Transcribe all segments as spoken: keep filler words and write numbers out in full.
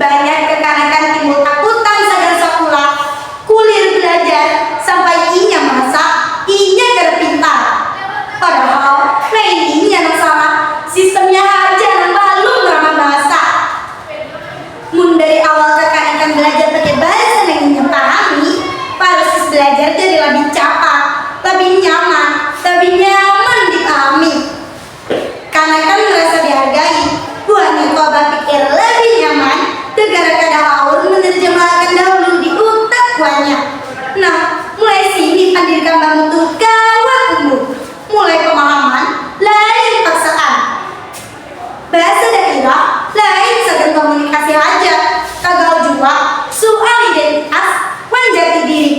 Banyak kekanakan timbul takutan sagan sakulah, kulir belajar sampai inya merasa inya kada pintar. Padahal lain inya nang salah, sistemnya haja nang balum ramah bahasa. Mun dari awal kekanakan belajar pakai bahasa nang inya pahami, proses belajar jadi lebih capat, lebih nyaman, lebih nyaman dipahami. Kanakan merasa dihargai, buhannya tua bapikir lebih nyaman, gegara kada haur menerjemahakan dahulu di utak buhannya. Nah, mulai sini pandir kambang tu kawa tumbuh. Mulai pemahaman, lain paksaan. Bahasa dairah, lain sagan komunikasi haja. Tagal jua, soal identitas, wan jati diri.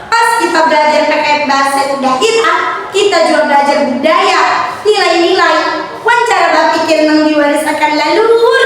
Pas kita belajar pakai bahasa dairah, kita jua belajar budaya, nilai-nilai, wan cara bapikir nang diwarisakan laluhur